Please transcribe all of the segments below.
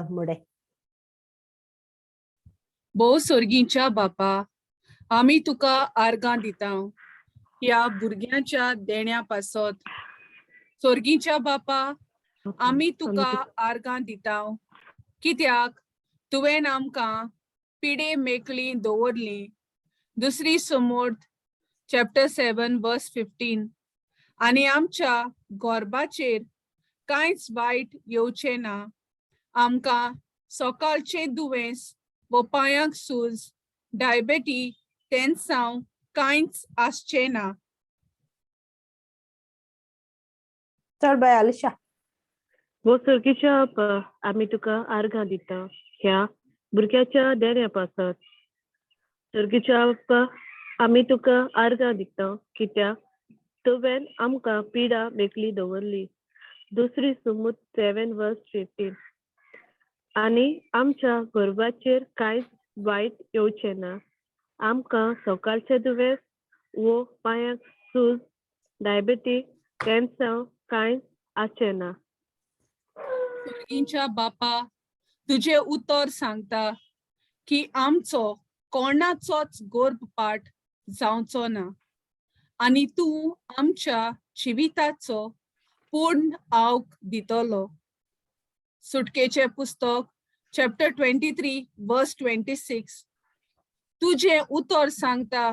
मुडे. भोव सोर्गींच्या बापा, आमी तुका आर्गां दिता ह्या भुरग्यांच्या देण्या पासत. सोर्गींच्या बापा, आमी तुका आर्गां दिता कित्याक तुवें आमकां पिडे मेकळी दवरली. दुसरी समोर्थ चॅप्टर 7 वर्स 15. आनी आमच्या गोरबाचेर कांयच वायट येवचें ना. आमकां सकाळचें दुयेंस वो पांयांक सूज, डायबेटी, तेन्सांव कांयच आसचें ना. चल बाय आलिशा. वो सर्गीच्या आपा, आमी तुका आर्गां दिता ह्या भुरग्याच्या देण्या पासत. सर्गीच्या आपा, आमी तुका आर्गां दिता कित्याक तुवें आमकां पिडा मेकली दवरली. दुसरी सुमूत 7 वर्स 15. आनी आमच्या गोरवाचेर कांयच वायट येवचें ना. आमकां सकाळचें दुयेंस वो पांयांक सूज, डायबेटीक, कॅन्सर कांयच आसचें ना. सोर्गींच्या बापा, तुजें उतर सांगता की आमचो कोणाचोच गोर्भपाठ जावचो ना आनी तूं आमच्या जिविताचो पूर्ण आवक दितलो. सुटकेचें पुस्तक चॅप्टर 23 वर्स 26. तुजें उतर सांगता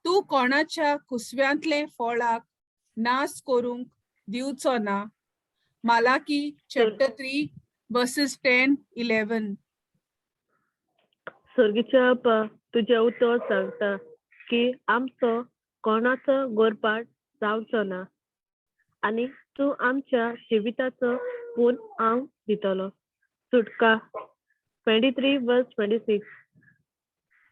तूं कोणाच्या कुसव्यांतले फळाक नाश करूंक दिवचो ना. मालाकी चॅप्टर 3 वर्सेस 10 11. सर्गीच्या आपा, तुजें उतर सांगता की आमचो कोणाचो गोरपाट जावचो ना आनी तूं आमच्या जिविताचो पूर्ण आंग दितलो. सुटका 23 वर्स 26.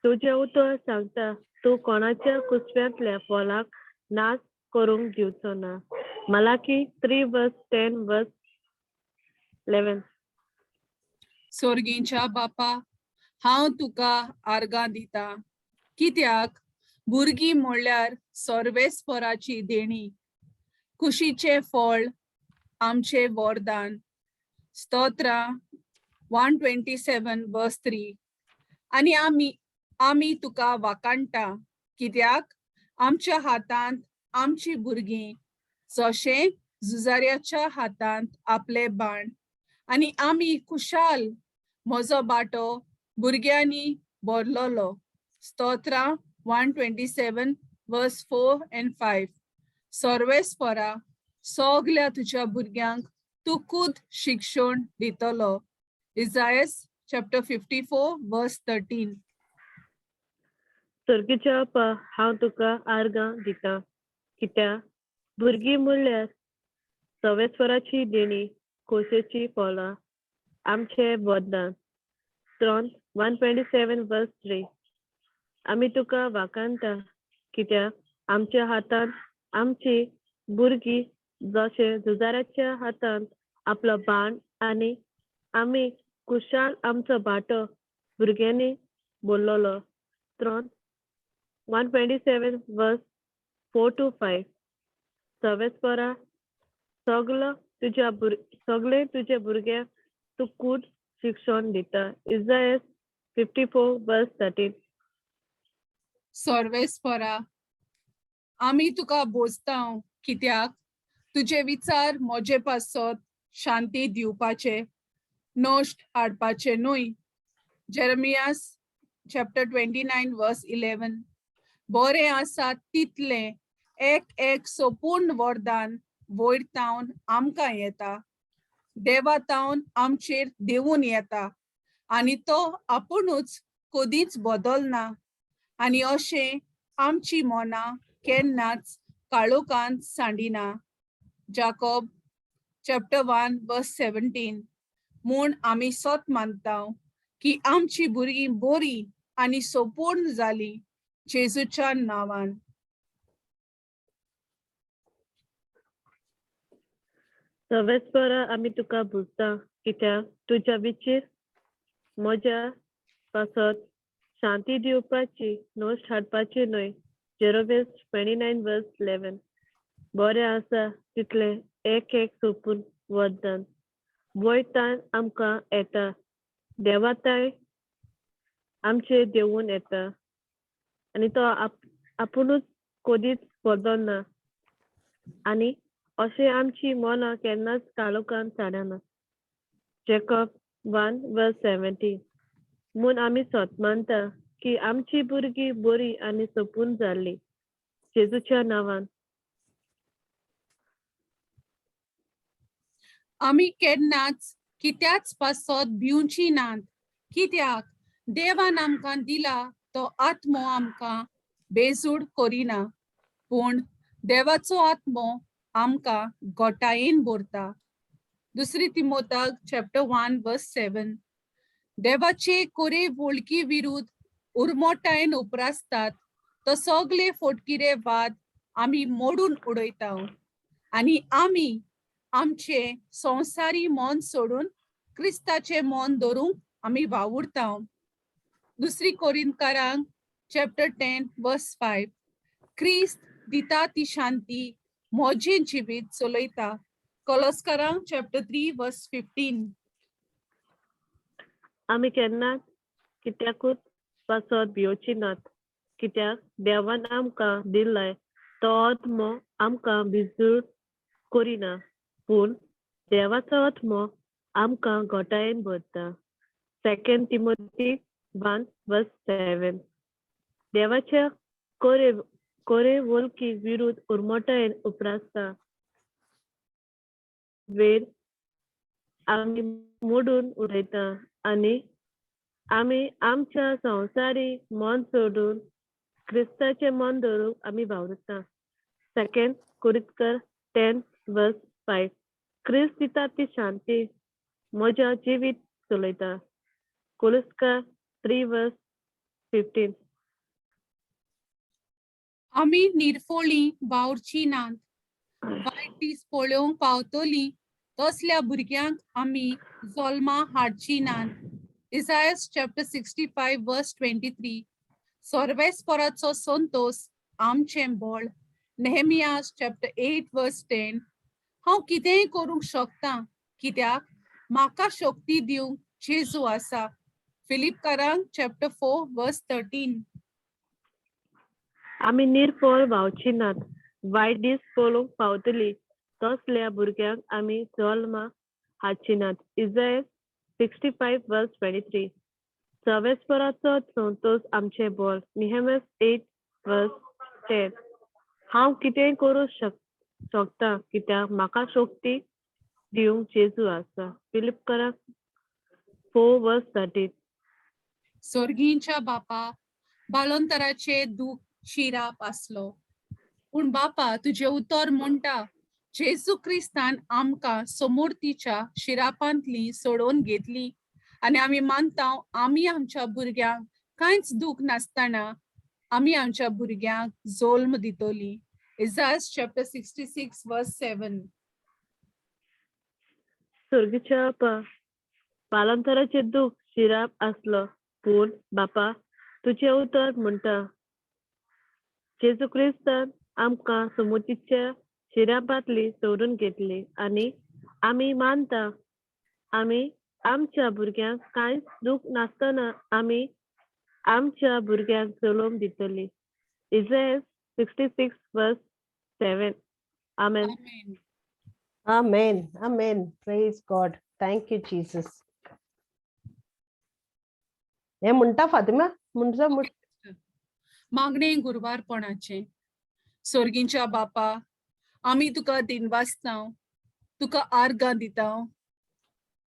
तुजें उतर सांगता तूं कोणाच्या कुसव्यांतल्या फळाक नाश करूंक दिवचो ना. मलाकी 3 वर्स 10 वर्स 11. सोर्गींच्या बापा, हांव तुका आर्गां दिता कित्याक भुरगीं म्हणल्यार सर्वेस्पराची देणी, कुशीचें फळ, आमचें वरदान. स्तोत्रां 127 वर्स 3. आनी आमी आमी तुका वाकाणटा कित्याक आमच्या हातांत आमची भुरगीं जशें झुजाऱ्याच्या हातांत आपले बाण, आनी आमी खुशाल म्हजो बाटो भुरग्यांनी भरलोलो. स्तोत्रां 127 वर्स 4 एंड 5. सर्वेस्परा, सगल्या तुज्या भुरग्यांक तूं खूद शिक्षण दितलो. इजायस चॅप्टर 54 वर्स 13. सर्गीच्या आपा, हांव तुका आर्गां दिता कित्याक भुरगीं म्हणल्यार सवेस्वराची देणी, खोशेची फळां, आमचें वरदान. 3 127 वर्स 3. आमी तुका वाखाणटा कित्याक आमच्या हातांत आमची भुरगीं जशें झुजाऱ्याच्या हातांत आपलो बाण आनी आमी कुशाल आमचो बाटो भुरग्यांनी बोल्लोलो. 3 127 वर्स 4 टू 5. सवेस्परा, सगलो तुज्या सगळे तुजे भुरग्यांक तूं खूब शिक्षण दिता. इजायस 54 वर्स 13. सर्वेस्परा, आमी तुका बोजतांव कित्याक तुजे विचार म्हजे पासत शांती दिवपाचे, नश्ट हाडपाचे न्हय. जेरमियास चॅप्टर 29 वर्स 11. बरें आसा तितलें एक एक सोपूर्ण वरदान वयर तावन आमकां येता, देवा तावन आमचेर देवून येता आनी तो आपुणूच कदींच बदलना आनी अशें आमची मनां केन्नाच काळोखांत सांडिना. जाकोब चॅप्टर 1 वर्स 17. म्हूण आमी सत मानता की आमची भुरगीं बरीं आनी सोपूर्ण जालीं जेजूच्या नांवान. सवेस्परा, आमी तुका भुजता कित्याक तुज्या विचीर म्हज्या पासत शांती दिवपाची, नश्ट हाडपाची न्हय. जेरोबेस 29 वर्स 11. बरें आसा तितलें एक एक सोपून वरदान वयतान आमकां येता, देवाताय आमचेर देवून येता आनी तो आपुणूच कदीच बदलना आनी अशें आमची मनां केन्नाच काळोखान चडना. Jacob 1:17. म्हूण आमी सत मानता की आमची भुरगीं बरी आनी सोंपून जाल्ली जेजूच्या नांवान. आमी केन्नाच कित्याच पासत भिवची नात, कित्याक देवान आमकां दिला तो आत्मो आमकां बेजूड करिना, पूण देवाचो आत्मो आमकां गोटायेन भरता. दुसरी तिमोताक चॅप्टर 1 वर्स 7. देवाचे कोरे वळखी विरुद्ध उर्मोटायेन उप्रासतात तो सगळे फोटकिरे वाद आमी मोडून उडयता आनी आमी आमचे संवसारी मन सोडून क्रिस्ताचे मन धरूंक आमी वावुरता. दुसरी कोरिंतकारांक चॅप्टर 10 वर्स 5. क्रिस्त दिता ती शांती म्हजें जिवीत चलयता. कोलोस्कारांक चॅप्टर 3 वर्स 15. आमी केन्नाच कित्याकूच पासत भियोची नात, कित्याक देवान आमकां दिलाय तो आत्मो आमकां भिजूड करिना, पूण देवाचो आत्मो आमकां घोटायेन भरता. 2 तिमोती 1 वर्स 7. देवाच्या कोरे कोरे वळखी विरुद्ध उर्मटायेन उप्रासता वेर आमी मोडून उडयता आनी आमी आमच्या संवसारी मन सोडून क्रिस्ताचें मन धरूंक आमी वावुरता. 2 कोरिंतकर 10 वर्स 5. क्रिस्त दिता ती शांती म्हज्या जिवीत चलयता. कोलस्कार 3 वर्स 15. आमी निर्फोळी वावुरची नात, वायट दीस पळोवंक पावतली तसल्या भुरग्यांक आमी जल्मा हाडची नात. इसायस चॅप्टर 65 वर्स 23. सर्वेस्पराचो संतोस आमचें बळ. नेहमियास चॅप्टर 8 वर्स 10. हांव कितेंय करूंक शकता, कित्याक म्हाका शक्ती दिवंक जेजू आसा. फिलिपकारांक चॅप्टर 4 वर्स 13. आमी निर्फळ व्हांवची नात, वायट दीस पळोवंक पावतली तसल्या भुरग्यांक आमी जल्मा हाडची नात. इजायस 65 वर्स 23. सर्वेस्पराचो संतोस आमचें बळ. नेहेमियास 8 वर्स 10. हांव कितेंय करूं शकता, कित्याक म्हाका शक्ती दिवंक जेजू आसा. फिलिपकारांक 4 वर्स 13. सोर्गींच्या बापा, बालोंतराचे दूख शिराप आसलो, पूण बापा तुजें उतर म्हणटा जेजू क्रिस्तान आमकां समोर्तीच्या शिरापांतली सोडोवन घेतली आनी आमी मानता आमी आमच्या भुरग्यांक कांयच दूख नासतना आमी आमच्या भुरग्यांक जोल्म दितली. इजास चॅप्टर 66 वर्स 7. सोर्गीच्या बापा, बालांतराचे दूख शिराप आसलो, पूण बापा तुजें उतर म्हणटा जेजू क्रिस्तान आमकां समुतीच्या शिरापांतली सोडून घेतली आनी आमी मानता आमी आमच्या भुरग्यांक कांयच दूख नासतना आमी आमच्या भुरग्यांक जल्म दितली. इजायस 66 वर्स 7. आमेन. आमेन. Amen. Amen. Praise God. Thank you, Jesus. हे म्हणटा फातिमा, म्हणटा. मागणें गुरवारपणाचें. सोर्गींच्या बापा, आमी तुका दिनवासता, तुका आर्गां दिता.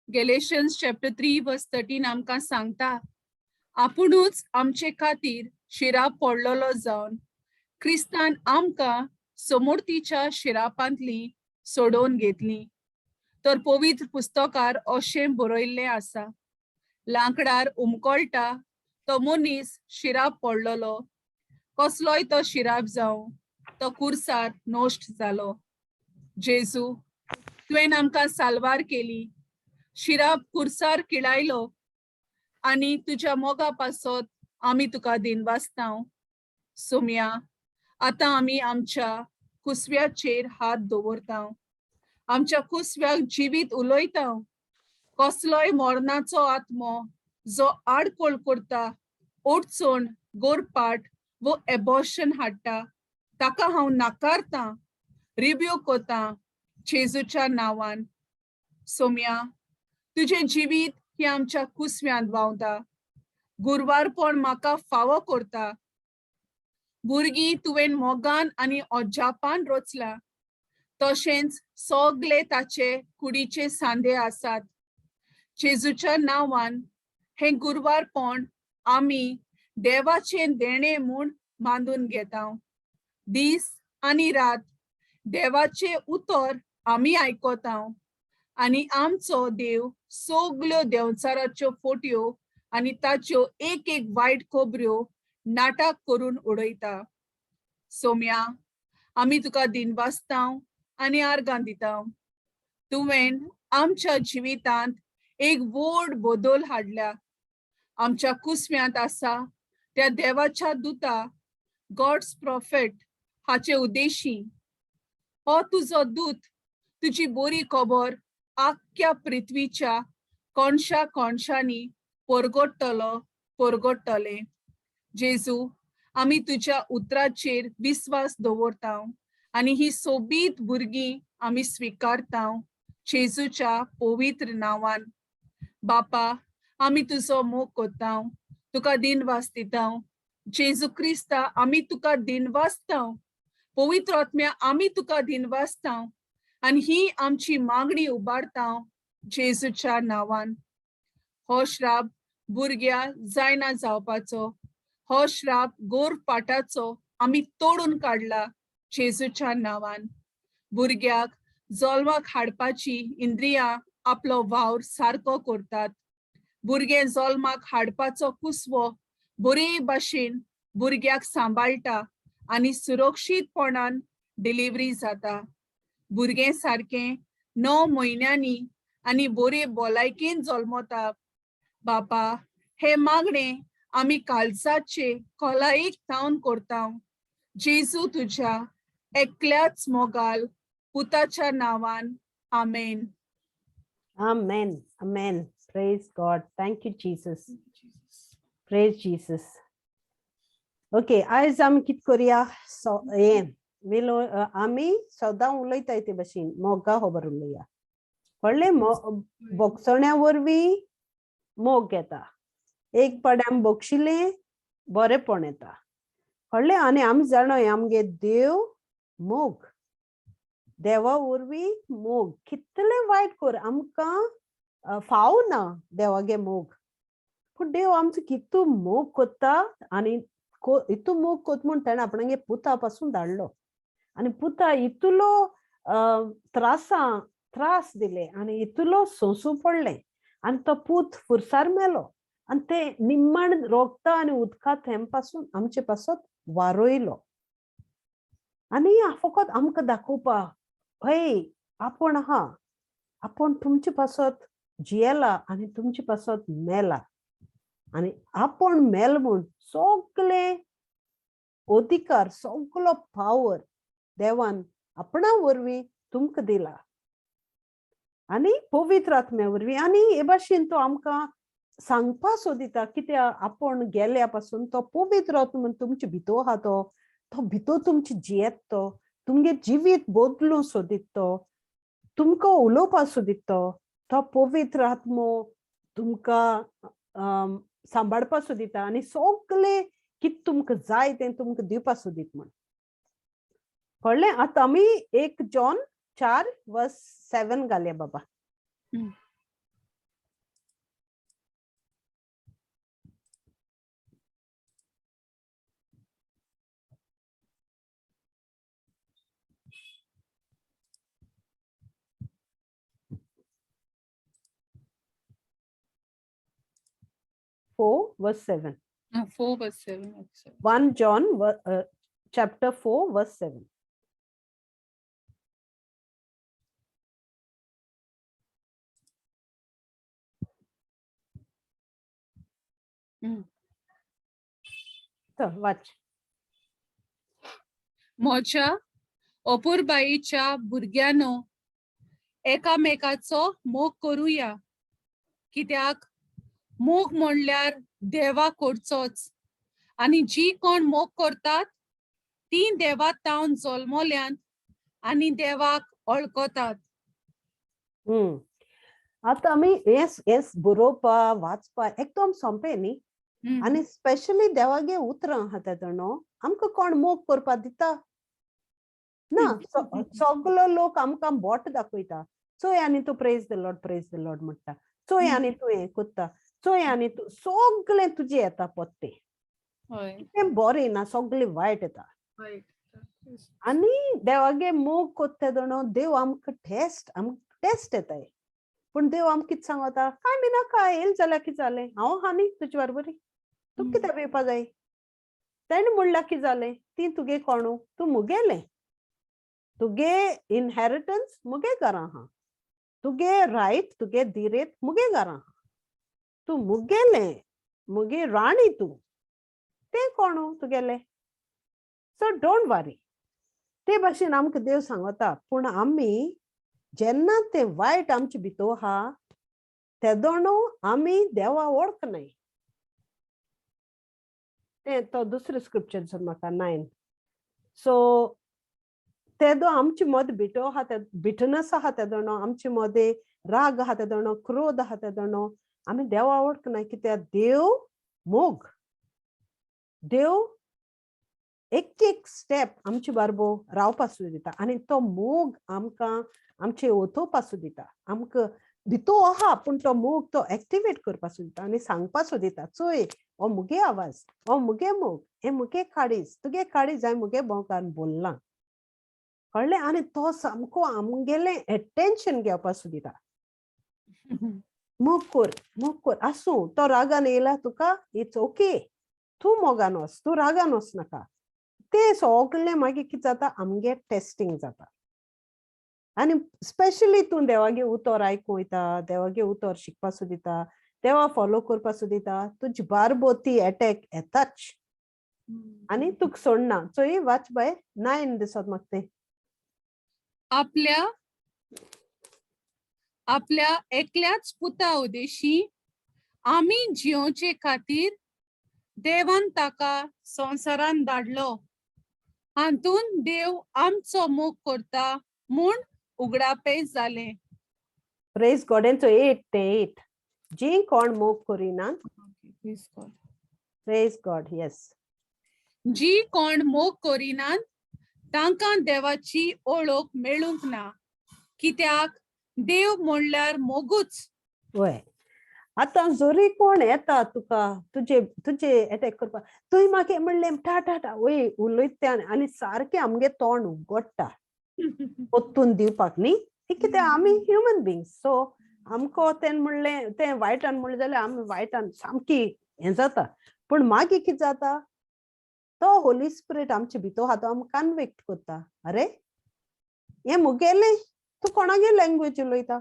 गेलेशन्स चॅप्टर 3 वर्स 13 आमकां सांगता, आपुणूच आमचे खातीर शिराप पडलेलो जावन क्रिस्तान आमकां समोर्तीच्या शिरापांतली सोडोवन घेतली. तर पवित्र पुस्तकार अशें बरयल्लें आसा, लांकडार उमकळटा तो मनीस शिराप पडलेलो, कसलोय तो शिराप जावं, तो कुर्सार नश्ट जालो. जेजू, तुवें आमकां साल्वार केली, शिराप कुर्सार किळायलो आनी तुज्या मोगा पासत आमी तुका दिनवासता. सोम्या, आतां आमी आमच्या कुसव्याचेर हात दवरता, आमच्या कुसव्याक जिवीत उलयता कसलोय मरणाचो आत्मो जो आडकोळ करता, अडचण, गोरपाट वो एबॉर्शन हाडटा, ताका हांव नाकारतां, रिब्यू कोतां जेजूच्या नांवान. सोम्या, तुजें जिवीत हें आमच्या कुसव्यांत व्हांवता. गुरवारपण म्हाका फावो करता. भुरगीं तुवें मोगान आनी अजापान रचला, तशेंच सगले ताचे कुडीचे सांदे आसात. जेजूच्या नांवान हें गुरवारपण आमी देवाचें देणें म्हूण मानून घेता. दीस आनी रात देवाचें उतर आमी आयकता आनी आमचो देव सगल्यो देंवचाराच्यो फोटयो आनी ताच्यो एक एक वायट खबऱ्यो नाटक करून उडयता. सोम्या, आमी तुका दिनवासता आनी आर्गां दिता. तुवें आमच्या जिवितांत एक व्हड बदल हाडल्या. आमच्या कुसव्यांत आसा त्या देवाच्या दुता, गॉड्स प्रॉफेट हाचे उद्देशी हो तुजो दूत तुजी बरी खबर आख्ख्या पृथ्वीच्या कोणशा कोणशांनी परगटतलो, परगटतले. जेजू, आमी तुज्या उतराचेर विस्वास दवरता आनी ही सोबीत भुरगीं आमी स्विकारता जेजूच्या पवित्र नांवान. बापा, आमी तुजो मोग करता, तुका दिनवास दिता. जेजू क्रिस्ता, आमी तुका दिनवासता. पवित्र आत्म्या, आमी तुका दिनवासता आनी ही आमची मागणी उबारता जेजूच्या नांवान. हो श्राप भुरग्या जायना जावपाचो, हो श्राप गोरपाटाचो आमी तोडून काडला जेजूच्या नांवान. भुरग्याक जल्माक हाडपाची इंद्रियां आपलो वावर सारको करतात. भुरगें जल्माक हाडपाचो कुसवो बरे भाशेन भुरग्याक सांबाळटा आनी सुरक्षीतपणान डिलिव्हरी जाता. भुरगें सारकें 9 म्हयन्यांनी आनी बरे भलायकेन जल्मता. बापा, हे मागणें आमी काळजाचे खोलायेक थावन करता जेजू तुज्या एकल्याच मोगाल पुताच्या नांवान. आमेन. Amen. Amen. Praise God. Thank you, Jesus. Praise Jesus. Okay, आयज आमी कित करुया? सो हें वेलो आमी सदां उलयताय ते भशेन मोगा खबर उलया. कळ्ळें? भोगसण्या वरवीं मोग येता. एक पाट आमी भोगशिलें बरेंपण येता. कळ्ळें? आनी आमी जाणा आमगे देव मोग, देवा वरवीं मोग. कितलें वायट कर आमकां फाव ना देवागे मोग, पूण देव आमचो कितू मोग कोत्ता आनी इतू मोग कोत म्हूण ताणें आपणागे पुता पासून धाडलो आनी पुता इतलो त्रास दिले आनी इतलो सोंसूं पडलें आनी तो पूत फुरसार मेलो आनी ते निम्माण रोगता आनी उदका थेंब पासून आमचे पासत वारयलो. आनी फकत आमकां दाखोवपा हय आपूण आहा, आपूण तुमचे पासत जियेला आनी तुमचे पासत मेला आनी आपूण मेल म्हूण सगळे अधिकार, सगळो पावर देवान आपणा वरवीं तुमकां दिला आनी पवित्र आत्म्या वरवीं. आनी हे भाशेन तो आमकां सांगपा सोदिता कित्याक आपूण गेल्या पासून तो पवित्र आत्मा तुमचे भितर आहा, तो भितर तुमचे जियेत, तो तुमगे जिवीत बदलूं सोदीत, तो तुमकां उलोवपा सोदीत, तो पवित्र आत्मो तुमकां सांबाळपा सोदिता आनी सगळे कितें तुमकां जाय तें तुमकां दिवपा सोदीत म्हण. कळ्ळें? आतां आमी 1 जॉन 4 वर्स 7 घालया बाबा. 4 verse 7. 4 verse 7. Okay. 1 John chapter 4 verse 7. चल वाच. म्हज्या अपुरबायेच्या भुरग्यांनो, एकामेकाचो मोग करुया. कित्याक मोग म्हणल्यार देवा करचोच आनी जी कोण मोग करतात ती देवा तावन जल्मल्यांत आनी देवाक वळखतात. आतां आमी हें हें बरोवपा वाचपा एकदम सोंपें न्ही. आनी स्पेशली देवागे उतरां आहा तेदो आमकां कोण मोग करपा दिता ना. सगलो लोक आमकां बोट दाखयता, चोय आनी तूं "Praise the Lord, praise the Lord" म्हणटा, चोय आनी तूं हें करता, चोय आनी तूं सगळें तुजें येता पोत्तें. तें बरें ना, सगळें वायट येता. आनी देवागे मोग कोत्ता तेदोणो देव आमकां टेस्ट, आमकां टेस्ट येताय, पूण देव आमकां कितें सांगता? कांय बी नाका, येयल जाल्यार कितें जालें? हांव आहा न्ही तुजे बरोबरी, तुका कित्याक भिवपा जाय? तेणें म्हणलां कितें जालें? ती तुगे कोणू? तूं मुगेलें, तुगे इनहेरिटन्स मुगे घरा आहा, तुगे रायट, तुगे दिरेत मुगे घरा आहा, तूं मुगेलें, मुगे राणी तूं. तें कोणू तुगेलें? सो don't वरी. ते भाशेन आमकां देव सांगता, पूण आमी जेन्ना ते वायट आमचे भितर आहा तेदोणू आमी देवा वळखनाय. ते तो दुसरें स्क्रिप्चर सर म्हाका 9. सो तेदो आमचे मदें बिटो आहा, ते बिटनस आहा तेदोणो, आमचे मदें राग आहा तेदोणो, क्रोध आहा तेदोणो, आमी देवा वळखनाय. कित्याक देव मोग, देव एक एक स्टेप आमचे बारबो रावपा सुद्दां दिता आनी तो मोग आमकां आमचे ओतोवपा सुद्दां दिता. आमकां भितू आहा, पूण तो मोग तो एक्टिवेट करपा सुद्दां दिता आनी सांगपा सुद्दां दिता, चोय, हो मुगे आवाज, हो मुगे मोग, हे मुगे काळीज, तुगे काळीज हांवें मुगे मोगान बोल्लां. कळ्ळें? आनी तो सामको आमगेलें एटेन्शन घेवपा सुद्दां दिता. मोग कर, मोग कर. आसूं, तो रागान येयला तुका, it's okay. तूं मोगान वच, तूं रागान वच नाका. ते सगळें मागीर कितें जाता? आमगे टेस्टींग जाता. आनी स्पेशली तूं देवागे उतर आयकूं वयता, देवागे उतर शिकपा सुद्दां दिता, देवा फॉलो करपा सुद्दां दिता, तुजी बारबो ती एटॅक येताच आनी तुका सोडना. चोय, वाच बाय, 9 दिसत म्हाका तें. आपल्या आपल्या एकल्याच पुता उदेशी आमी जियोवचे खातीर देवान ताका संवसारान धाडलो. हातून देव आमचो मोग करता म्हूण उगडापें जालें. प्रेज गॉडेंचो 8 ते 8. जी कोण मोग करिना. प्रेज गॉड, येस. जी कोण मोग करिनात तांकां देवाची ओळख मेळूंक ना, कित्याक देव म्हणल्यार मोगूच. वय, आतां जरी कोण येता तुका तुजे तुजे एटॅक करपाक, तुवें म्हाका म्हणलें, टा टा टा, वय उलयता आनी सारकें आमगे तोंड उगडटा पोत्तून दिवपाक न्ही. ती कितें, आमी ह्युमन बिंग्स, सो आमकां तें म्हणलें, तें वायटान म्हणलें जाल्यार आमी वायटान सामकी हें जाता. पूण मागीर कितें जाता? तो होली स्पिरीट आमचे भितर आहा, तो आमकां कन्विक्ट करता, अरे, हें मुगेलें, तूं कोणागे लँग्वेज उलयता?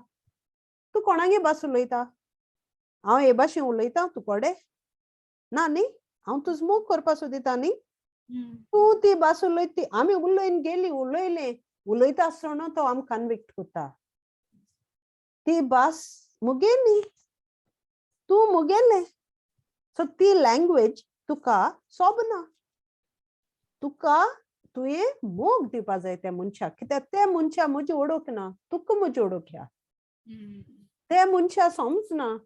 तूं कोणागे भास उलयता? हांव हे भाशेन उलयता तुकोडे ना न्ही. हांव तुज मोग करपा सोदिता न्ही. तूं ती भास उलयता ती आमी उलयन गेली, उलयलें, उलयता आसतना तो आमकां कन्विक्ट करता, ती भास मुगे न्ही, तूं मुगेलें. सो ती लँग्वेज तुका सोबना. तुका तुवें मोग दिवपा जाय त्या मनशाक, कित्याक ते मनशा म्हजी ओळख ना, तुका म्हजी ओळख ह्या. ते मनशा समजना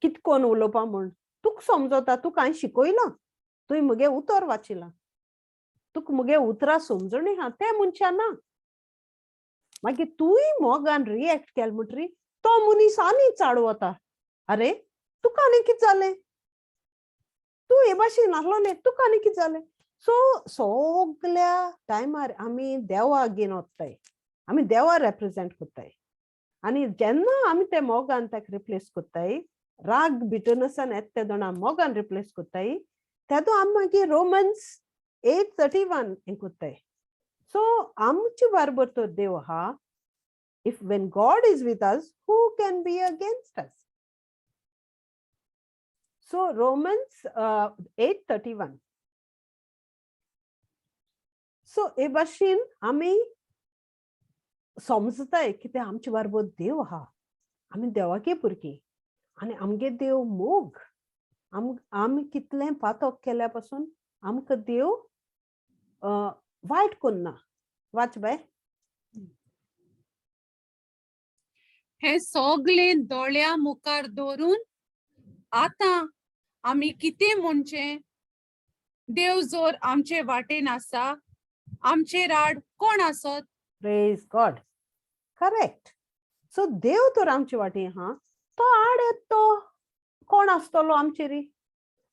कित कोन उलोवपा म्हूण. तुका समजता, तुका हांवें शिकयलां, तुवें मुगे उतर वाचिलां, तुका मुगे उतरां समजणी आहा, ते मनशा ना. मागीर तूंय मोगान रिएक्ट केलें म्हणटरी तो मनीस आनी चाड वता, अरे, तुका आनी कितें जालें? तूं हे भाशेन आसलोलें, तुका आनी कितें जालें? सो सगल्या टायमार आमी देवाक घेवन वताय, आमी देवा रेप्रेजेंट करताय आनी जेन्ना आमी ते मोगान ताका रिप्लेस करताय, राग बिटनसान येता तेदोणा मोगान रिप्लेस करताय, तेदो आमी मागीर रोमन्स 8:31 हें करताय. सो आमचे बारबर तर देव आहा. If when God is with us, who can be against us? So Romans 8:31. So हे भाशेन आमी समजताय की ते आमचे बारबर देव आहा. आमी देवागे भुरगीं आनी आमगे देव मोग. आमी कितलें पातक केल्या पासून आमकां देव वायट कोन्ना. वाच बाय. हें सगळें दोळ्या मुखार दवरून आतां आमी कितें म्हणचें? देव जोर आमचे वाटेन आसा, आमचेर आड कोण आसत? Praise God. Correct. So देव तर आमचे वाटे हा, तो आड येत तो कोण आसतलो आमचेरी?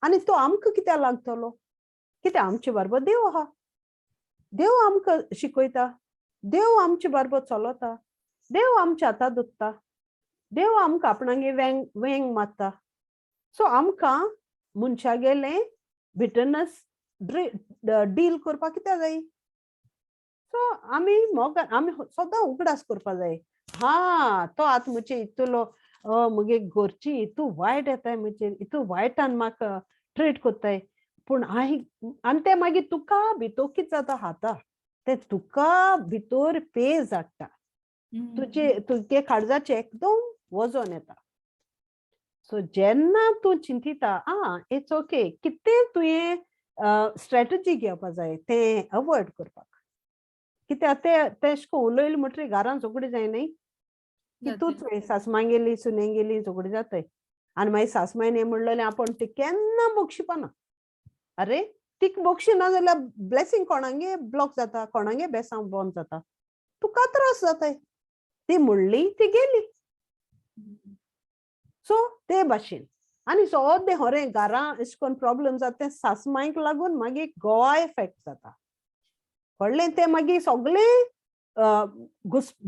आनी तो आमकां कित्याक लागतलो? कित्याक आमचे बरोबर देव आहा, देव आमकां शिकयता, देव आमचे बरोबर चलता, देव आमच्या हाता दुखता, देव आमकां आपणागे वेंग वेंग मारता. सो आमकां मनशागेलें बिटरनस डील करपाक कित्याक जाय? सो आमी मोग आमी सदां उगडास करपा जाय. हा, तो आतां म्हजे इतलो म्हगे घरची इतू वायट येताय म्हजेर, इतू वायटान म्हाका ट्रीट कोत्ताय, पूण हांव आनी तें मागीर तुका भितर कितें जाता हाता, तें तुका भितर पेज हाडटा, तुजे तुगे काळजाचें एकदम वजन येता. सो जेन्ना तूं चिंतिता आ it's okay, कितें तुवें स्ट्रेटजी घेवपा जाय तें अवॉयड करपाक. कित्याक तें तेश कोन उलयलें म्हणटरीर घरान झगडी जाय न्ही, की तूंच सासमांगेली सुनेगेली झगडी जाताय आनी मागीर सासमांयन म्हणलेलें आपूण ती केन्ना बक्षिपाना. अरे तिका बक्षी ना जाल्यार ब्लेसिंग कोणागे ब्लॉक जाता, कोणागे बेसांव बंद जाता, तुका त्रास जाताय. ती म्हणली ती गेली. सो ते भाशेन आनी सद्दें होरें घरां अशें करून प्रॉब्लम जाता तें सासमांयक लागून मागीर गोवा इफेक्ट जाता. कळ्ळें? तें मागीर सगळें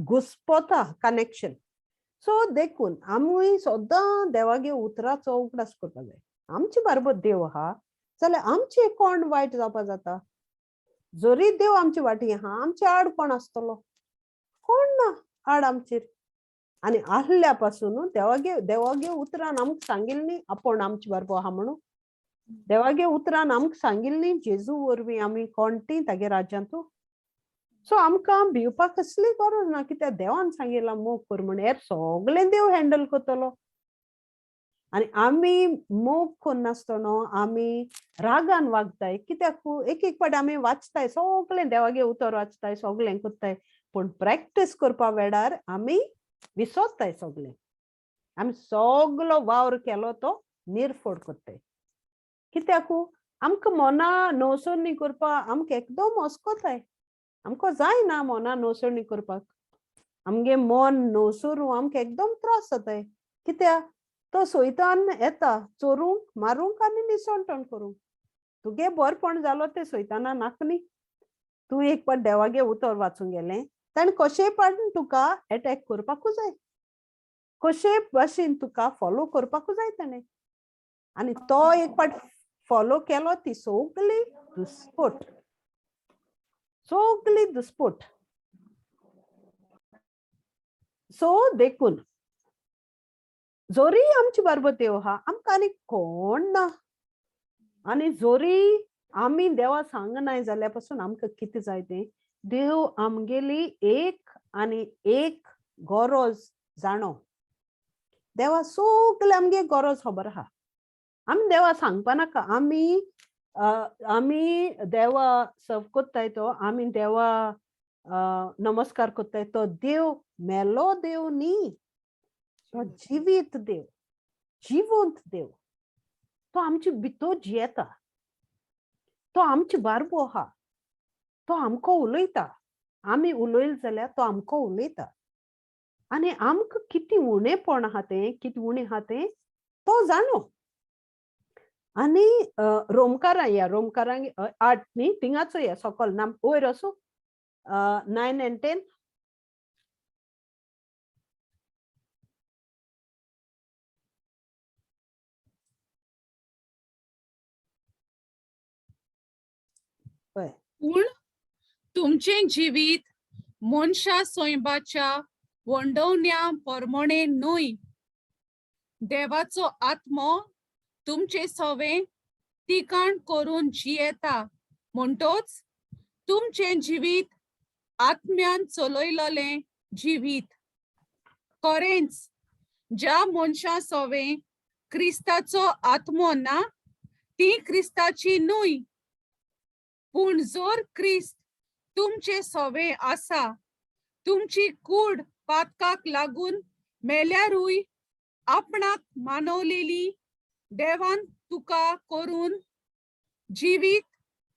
घुसपता कनेक्शन. सो देखून आमी सदां देवागे उतराचो उगडास करपा जाय. आमचे बरोबर देव आहा जाल्यार आमचे कोण वायट जावपा जाता? जरी देव आमचे वाटी आहा, आमचे आड कोण आसतलो? कोण ना आड आमचेर. आनी आहल्या पासून देवागे देवागे उतरान आमकां सांगिल्लें न्ही आपूण आमचे बरोबर आहा म्हणून. देवागे उतरान आमकां सांगिल्लें न्ही जेजू वरवीं आमी कोण ती तागे राज्यांतू. सो आमकां भिवपाक कसली गरज ना, कित्याक देवान सांगिल्लां मोग कर म्हण, हेर सगळें देव हँडल करतलो. आनी आमी मोग करनासतना आमी रागान वागताय, कित्याक एक एक फावटी आमी वाचताय सगळें देवागे उतर वाचताय, सगळें करताय, पूण प्रॅक्टीस करपा वेळार आमी विसरताय सगळें. आमी सगलो वावर केलो तो निर्फोड करताय. कित्याक आमकां मना नवसरणी करपाक आमकां एकदम अस्कोताय, आमकां जायना मना नवसरणी करपाक, आमगे मन नवसरू आमकां एकदम त्रास जाताय. कित्याक तो सोयतान येता चोरूंक मारूंक आनी निसणटण करूंक. तुगे बरपण जालो तें सोयताना नाका न्ही. तूं एक पाट देवागे उतर वाचूंक गेलें ताणें कशेंय पाट तुका एटॅक करपाकूच जाय, कशेंय भाशेन तुका फॉलो करपाकूच जाय ताणें. आनी तो एक पाट फॉलो केलो ती सगळी दुस्पोट, सगळी दुस्पोट. सो देखून जोरी आमची बरोबर देव आहा, आमकां आनी कोण ना. आनी जोरी आमी देवा सांगनाय जाल्यार पासून आमकां कितें जाय तें देव आमगेली एक आनी एक गरज जाणो. देवा सगळे आमगे गरज खबर आहा, आमी देवा सांगपा नाका. आमी आमी देवा सर्व कोत्ताय तो, आमी देवा नमस्कार कोत्ताय तो देव मेलो देव न्ही, तो जिवीत देव, जिवंत देव. तो आमचे भितर जियेता, तो आमचे बारबो आहा, तो आमकां उलयता. आमी उलयले जाल्यार तो आमकां उलयता. आनी आमकां कितें उणेपण आहा तें, कितें उणें आहा तें तो जाणो. आनी रोमकारां या रोमकारांक 8 न्ही थिंगाच या सकल ना वयर असो 9 and 10. पूण तुमचें जिवीत मनशा सैबाच्या वंडवण्या परमणे न्हय, देवाचो आत्मो तुमचे सवे तिकाण करून जियेता, म्हणटोच तुमचें जिवीत आत्म्यान चलयलेलें जिवीत. खरेंच ज्या मनशां सोवे क्रिस्ताचो आत्मो ना ती क्रिस्ताची न्हय. पूण जर क्रिस्त तुमचे सोवे आसा, तुमची कूड पातकाक लागून मेल्यारूय आपणाक मानवलेली देवान तुका करून जिवीत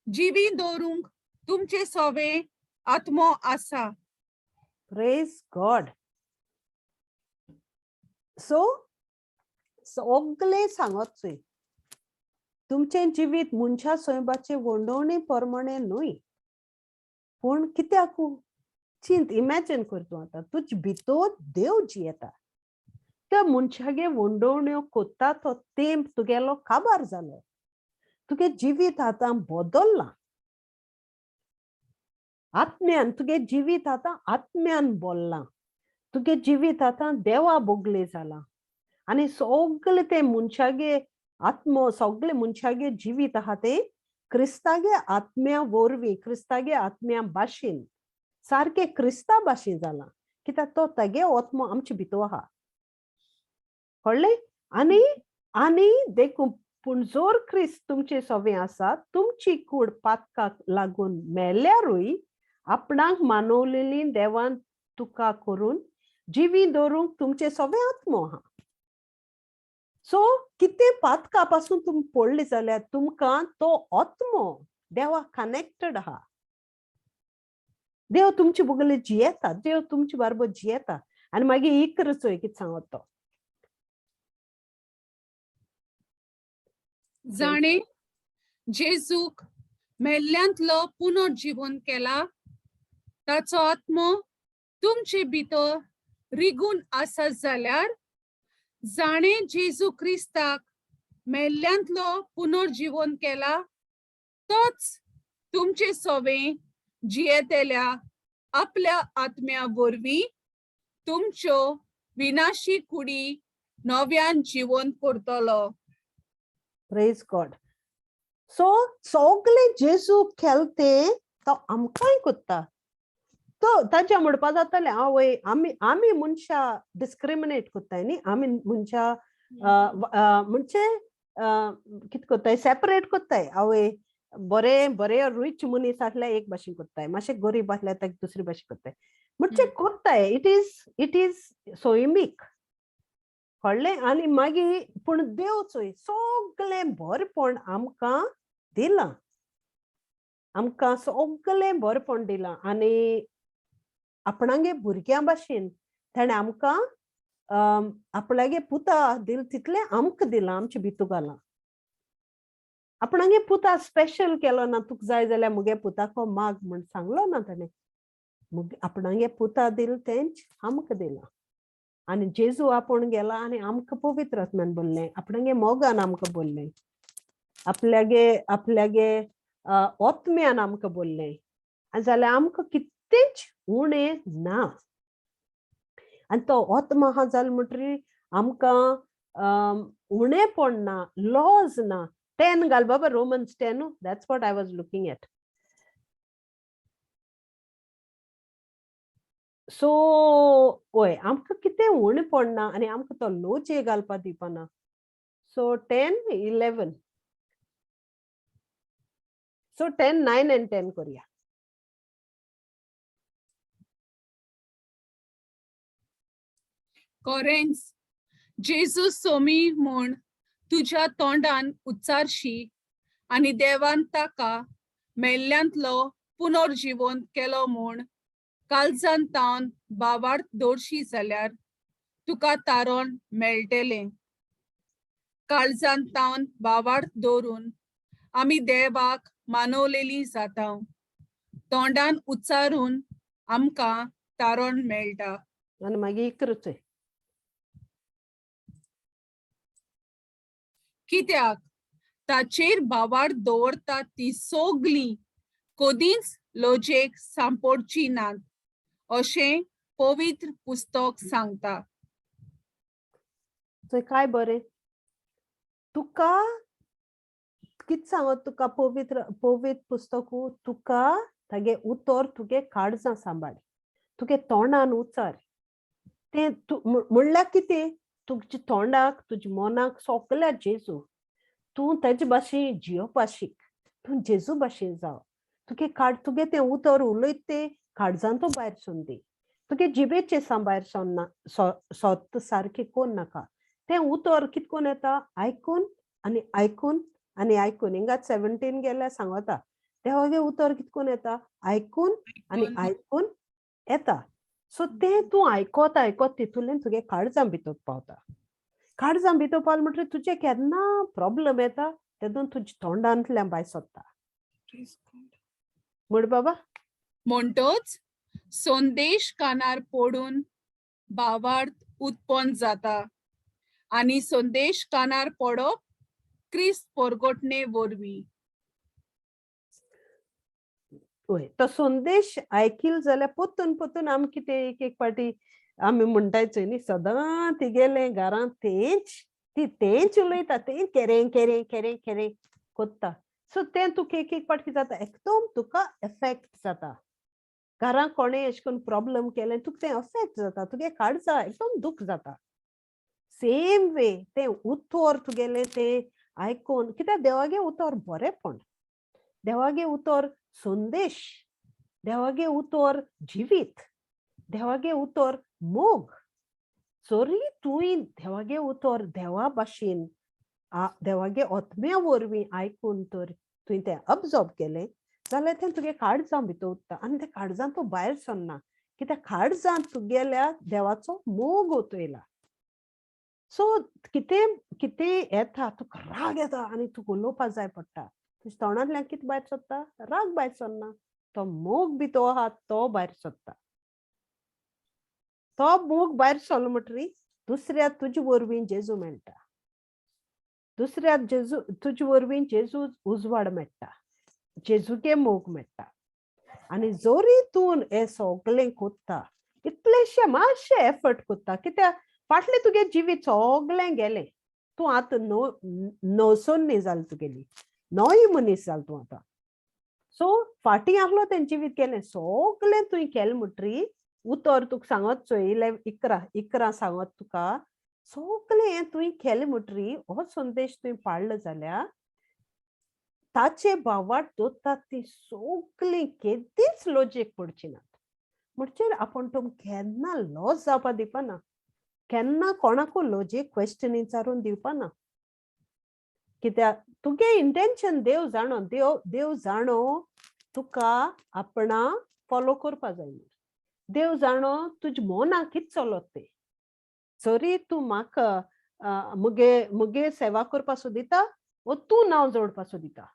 जिवी दवरूंक तुमचे सोवे आत्मो आसा. Praise God. सो सगळे सांगत चोय, तुमचें जिवीत मनशा स्वयंबाचे वंडवणे प्रमाणे न्हय, पूण कित्याक चिंत इमॅजिन कर तूं आतां तुज भितर देव जियेता, त्या मनशागे वंडवण्यो कोत्ता तो तेंप तुगेलो काबार जालो, तुगे जिवीत आतां बदल्लां, आत्म्यान तुगे जिवीत आतां आत्म्यान बोल्लां, तुगे जिवीत आतां देवा बोगले जालां आनी सगळे ते मनशागे आत्मो सगळे मनशागे जिवीत आहा ते क्रिस्तागे आत्म्या वरवीं, क्रिस्तागे आत्म्या भाशेन सारके क्रिस्ता भाशेन जालां, कित्याक तो तागे आत्मो आमचे भितर आहा, कळ्ळें? आनी आनी देखून पूण जर क्रिस्त तुमचे सवे आसा, तुमची कूड पातकाक लागून मेल्यारूय आपणाक मानवलेली देवान तुका करून जिवी दवरूंक तुमचे सवे आत्मो आहा. सो कितें पातका पासून तुमी पडली जाल्यार तुमकां तो आत्मो देवा कनेक्टेड आहा, देव तुमचे बगले जियेता, देव तुमचे बरोबर जियेता. आनी मागीर इकरा चोय कितें सांगत तो. जाणे जेजूक मेल्ल्यांतलो पुनर्जीवन केला ताचो आत्मो तुमचे भितर रिगून आसा जाल्यार, जाणे जेजू क्रिस्ताक मेल्ल्यांतलो पुनर्जीवन केला तोच तुमचे सोवे जियेतल्या आपल्या आत्म्या वरवीं तुमच्यो विनाशी कुडी नव्यान जिवन करतलो. Praise God. सो सगळे जेजू केल ते तो आमकांय कोत्ता. तो ताच्या म्हणपा जातालें आवय आमी आमी मनशां डिस्क्रिमिनेट कोत्ताय न्ही, आमी मनशां म्हणजे कितें कोत्ताय, सेपरेट कोत्ताय. आवय बरे बरे रिच मनीस आसल्यार एक भाशेन कोत्ताय, मातशे गरीब आसल्यार ताका दुसरी भाशेन कोत्ताय, म्हणजे कोत्ताय. It is it is सोयमीक, कळ्ळें? आनी मागीर पूण देव चोय सगळें बरेपण आमकां दिलां, आमकां सगळें बरेपण दिलां आनी आपणागे भुरग्यां भाशेन ताणें आमकां आपणागे पुता दिल तितलें आमकां दिलां, आमचे भितू घालां. आपणागे पुता स्पेशल केलो ना, तुका जाय जाल्यार मुगे पुताको माग म्हण सांगलो ना ताणें, मुगे आपणागे पुता दिल तेंच आमकां दिलां. आनी जेजू आपूण गेला आनी आमकां पवित्र आत्म्यान बोल्लें, आपणागे मोगान आमकां बोल्लें, आपल्यागे आपल्यागे आत्म्यान आमकां बोल्लें, आनी जाल्यार आमकां कितेंच उणें ना. आनी तो आत्मा आहा जालो म्हणटरी आमकां उणेपण ना, लॉज ना. 10 घाल बाबा, Romans 10, that's what I was looking at. So वय आमकां कितें उणें पडना आनी आमकां तो लोचे घालपा दिवपाना. सो 10 11, सो 10 9 एंड 10 करुया. कोरेन्स जेजू सोमी म्हूण तुज्या तोंडान उच्चारशी आनी देवान ताका मेल्ल्यांतलो पुनर्जीवन केलो म्हूण काळजान तावन बावार्थ दवरशी जाल्यार तुका तारण मेळटलें. काळजान तावन बावार्थ दवरून आमी देवाक मानवलेली जाता, तोंडान उच्चारून आमकां तारण मेळटा. आनी मागीर इकरा चोय. कित्याक ताचेर भावार्थ दवरता ती सगळीं कदींच लजेक सांपडची नात अशें पवित्र पुस्तक सांगता. चोय काय बरें तुका कितें सांगत, तुका पवित्र पवित्र पुस्तक तुका तागे उतर तुगे काळजां सांबाळ, तुगे तोंडान उच्चार तें. म्हणल्यार कितें, तुज्या तोंडाक, तुज्या मनाक सगळ्या जेजू, तूं तेजे भाशेन जियोपा शीक, तूं जेजू भाशेन जाव. तुगे काड, तुगे तें उतर उलयत तें काळजांतू भायर सोन दी, तुगे जिबेचे सां भायर सोन्ना सोत सारकें कोन नाका. तें उतर कितकोन येता? आयकून आनी आयकून आनी आयकून. हिंगा 17 गेल्यार सांगता, देवागे उतर कितकोन येता? आयकून आनी आयकून येता. सो तें तूं आयकोत आयकोत तितूंतल्यान तुगे काळजां भितर पावता. काळजां भितर पावलें म्हणटकीर तुजें केन्ना प्रोब्लम येता तेदून तुज्या तोंडांतल्यान भायर सोदता. म्हण बाबा. म्हणटोच संदेश कानार पडून भावार्थ उत्पन्न जाता आनी संदेश कानार पडप क्रिस्त परगटणे वरवीं. वय, तो संदेश आयकील जाल्यार पोत्तून पोत्तून आमी कितें एक एक फावटी आमी म्हणटाय चोय न्ही, सदां तिगेलें घरांत तेंच, ती तेंच उलयता, तें केरें केरें केरें केरें कोत्ता. सो तें तुका एक एक फावट कितें जाता, एकदम तुका एफेक्ट जाता. घरांत कोणें अशें करून प्रोब्लम केलें, तुका तें अफेक्ट जाता, तुगे काळजा एकदम दूख जाता. सेम वे तें उतर तुगेलें तें आयकून, कित्याक देवागे उतर बरेंपण, देवागे उतर संदेश, देवागे उतर जिवीत, देवागे उतर मोग. जरी तुवें देवागे उतर देवा भाशेन, देवागे आत्म्या वरवीं आयकून तर तुवें तें अब्जॉर्ब केलें जाल्यार तें तुगे काळजां भितर उरता आनी तें काळजां तूं भायर सरना, कित्याक काळजांत तुगेल्या देवाचो मोग ओतयला. सो कितें कितें येता, तुका राग येता आनी तुका उलोवपा जाय पडटा, तुज्या तोंडांतल्यान कितें भायर सरता? राग भायर सरना, तो मोग बी तो आहा तो भायर सरता. तो मोग भायर सरलो म्हणटरी दुसऱ्या तुजे वरवीं जेजू मेळटा, दुसऱ्या जेजू तुजे वरवीं जेजू उजवाड मेळटा, जेजूगे मोग मेळटा. आनी जरी तूं हें सगळें कोत्ता, इतलेशें मातशें एफर्ट कोत्ता, कित्याक फाटलें तुगे जिवीत सगळें गेलें, तूं आतां नो नवसोन्नी जाल, तुगेली नवी मनीस जाल तूं आतां. सो फाटीं आहलो तें जिवीत गेलें, सगळें तुवें केलें म्हणटरी उतर तुका सांगत चोय, 11 11 सांगत तुका, सगळें हें तुवें केलें म्हणटरी हो संदेश तुवें पाळ्ळो जाल्यार ताचे भावार्थ दोता ती सगळीं केदीच लजेक पडची नात. म्हणचे आपूण तुमकां केन्ना लॉस जावपा दिवपाना, केन्ना कोणाकू लजेक क्वेश्चन विचारून दिवपाना, कित्याक तुगे इंटेन्शन देव जाणो, देव देव जाणो तुका आपणा फॉलो करपा जाय म्हूण. देव जाणो तुज्या मनाक कितें चलत तें. जरी तूं म्हाका मुगे मुगे सेवा करपा सोदिता वो तूं नांव जोडपा सोदिता,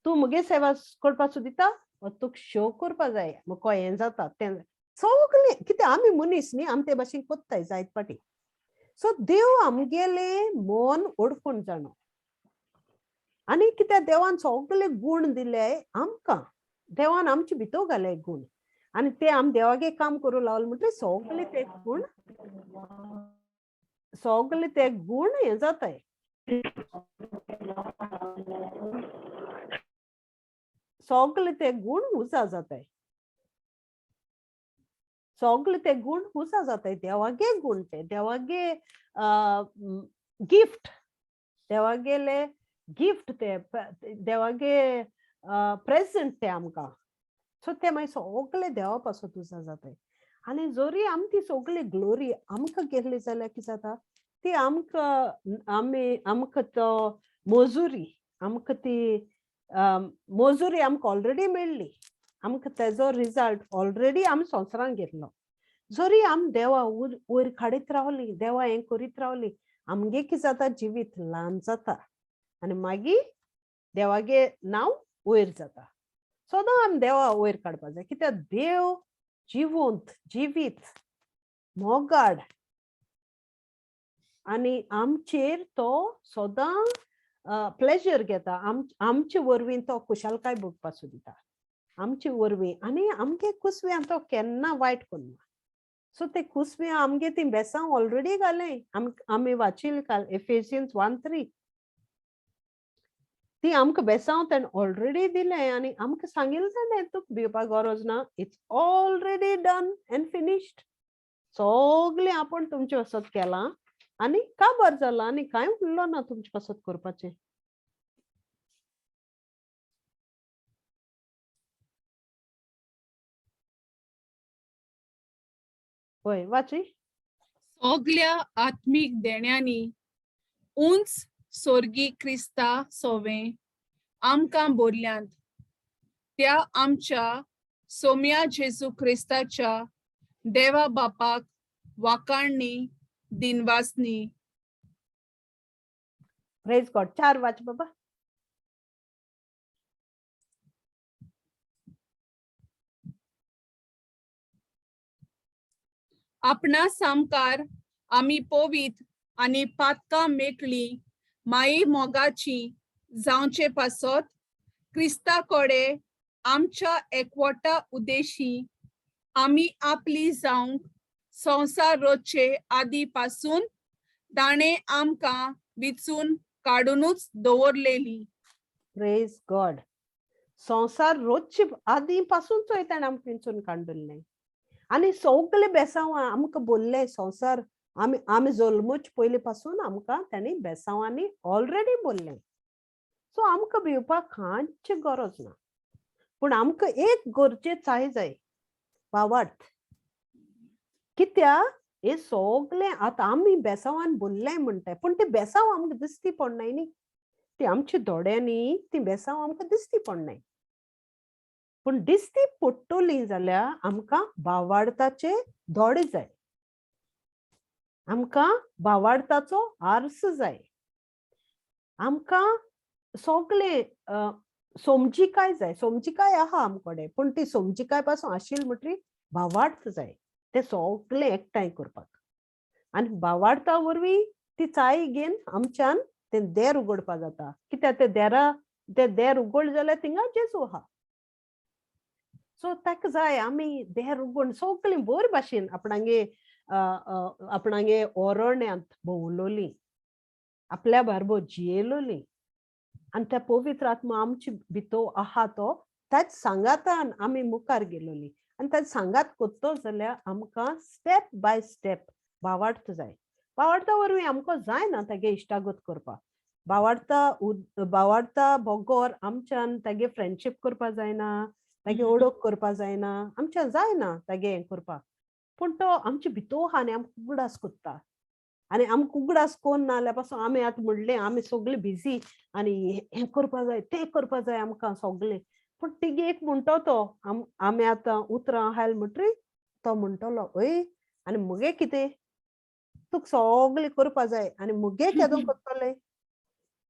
तूं मुगे सेवा करपा सोदिता वो तुका शो करपा जाय म्हाका हें जाता तें सगळें, कित्याक आमी मनीस न्ही, आमी ते भाशेन कोत्ताय जायत फाटी. सो देव आमगेलें मन ओडकून जाणो, आनी कित्याक देवान सगळे गूण दिले आमकां, देवान आमचे भितर घाले गूण, आनी ते आमी देवागे काम करूं लागले म्हणटकीर सगळे ते गूण, सगळे ते गूण हें जाताय, सगळे ते गूण उजा जाताय, सगळे ते गूण उजा जाताय. देवागे गूण ते, देवागे गिफ्ट, देवागेले गिफ्ट ते, देवागे प्रेजंट ते आमकां. सो ते मागीर सगळे देवा पासत उजा जाताय. आनी जरी आमी ती सगळी ग्लोरी आमकां गेल्ली जाल्यार कितें जाता, ती आमकां आमी आमकां तो मजुरी, आमकां ती मजुरी आमकां ऑलरेडी मेळ्ळी, आमकां तेजो रिजल्ट ऑलरेडी आमी संवसारांत घेतलो. जरी आमी देवा वयर काडीत रावली, देवा हें करीत रावली, आमगे कितें जाता, जिवीत ल्हान जाता आनी मागीर देवागे नांव वयर जाता. सदां आमी देवा वयर काडपा जाय, कित्याक देव जिवंत जिवीत मोगाड आनी आमचेर तो सदां प्लेजर घेता, आमचे वरवीं तो खुशालकाय भोगपा सोदिता आमचे वरवीं, आनी आमगे कुसव्यां तो केन्ना वायट करना. सो ते कुसव्यां आमगे ती बेसां ऑलरेडी घालें, आमी वाचिल काल एफेसियन्स 1:3, ती आमकां बेसांव तेणें ऑलरेडी दिलें आनी आमकां सांगिल्लें तेणें तुका भिवपाक गरज ना, it's already done and finished, सगळें आपूण तुमचें वचत केलां, आनी काबार जालो आनी कांय उरलो ना तुमचे पासत करपाचें. वय वाची. सगल्या आत्मीक देण्यांनी उंच सोर्गी क्रिस्ता सोवें आमकां बोरल्यांत त्या आमच्या सोम्या जेजू क्रिस्ताच्या देवा बापाक वाकाणणी दिनवासनी. प्रेज गॉड. 4 वाच बाबा. आपणा सामकार आमी पवीत आनी पातकां मेकळी माई मोगाची जावचे पासत क्रिस्ता कडे आमच्या एकवटा उद्देशी आमी आपली जावंक संवसार रोचे आदी पासून ताणें आमकां विचून काडुनूच दवरलेली. Praise God. संवसार रोजचे आदी पासून चोय ताणें आमकां विंचून काडलें आनी सगळे बेसांवां आमकां बोल्ले संवसार आमी आमी जल्मूच पयलीं पासून आमकां तांणी बेसांवांनी ऑलरेडी बोल्लें. सो आमकां भिवपाक कांयच गरज ना, पूण आमकां एक गरजे चाय जाय, भावार्थ. कित्याक हे सगळें आतां आमी बेसांवान बोल्लें म्हणटाय, पूण ते बेसांव आमकां दिसती पडनाय न्ही, ती आमच्या दोळ्यांनी ती बेसांव आमकां दिसती पडनाय. पूण दिसती पडटली जाल्यार आमकां भावार्थाचे दोळे जाय, आमकां भावार्थाचो आरसो जाय, आमकां सगळें समजिकाय जाय. समजिकाय आहा आमकडे, पूण ती समजिकाय पासून आशिल्ली म्हणटरी भावार्थ जाय ते सगळें एकठांय करपाक. आनी भावार्था वरवीं ती चाय घेवन आमच्यान तें देर उगडपा जाता. कित्याक ते देरा ते देर उगड जाल्यार थिंगा जेजू आहा. सो ताका जाय आमी देर उगड सगळीं बरी भाशेन आपणागे आपणागे ओरण्यांत भोंवलोली, आपल्या बारबो जियेलोली आनी त्या पवित्र आत्मा आमचे भितर आहा तो त्याच सांगातान आमी मुखार गेलोली आनी त्याच सांगात कोत्तो जाल्यार आमकां स्टेप बाय स्टेप भावार्थ जाय. भावार्था वरवीं आमकां जायना तागे इश्टागत करपाक. भावार्था भावार्था बगर आमच्यान तागे फ्रेंडशीप करपा जायना, तागे ओळख करपा जायना, आमच्यान जायना तागे हें करपाक. पूण तो आमचे भितर आहा आनी आमकां उगडास कोत्ता. आनी आमकां उगडास कोन्न ना जाल्यार पासून आमी आतां म्हणलें आमी सगळीं बिजी आनी हें करपा जाय तें करपा जाय आमकां सगळें. पूण तिगे एक म्हणटो तो आमी आतां उतरां आहाल म्हणटरी तो म्हणटलो अय आनी मुगे कितें तुका सगळें करपा जाय आनी मुगे केदो करतलें,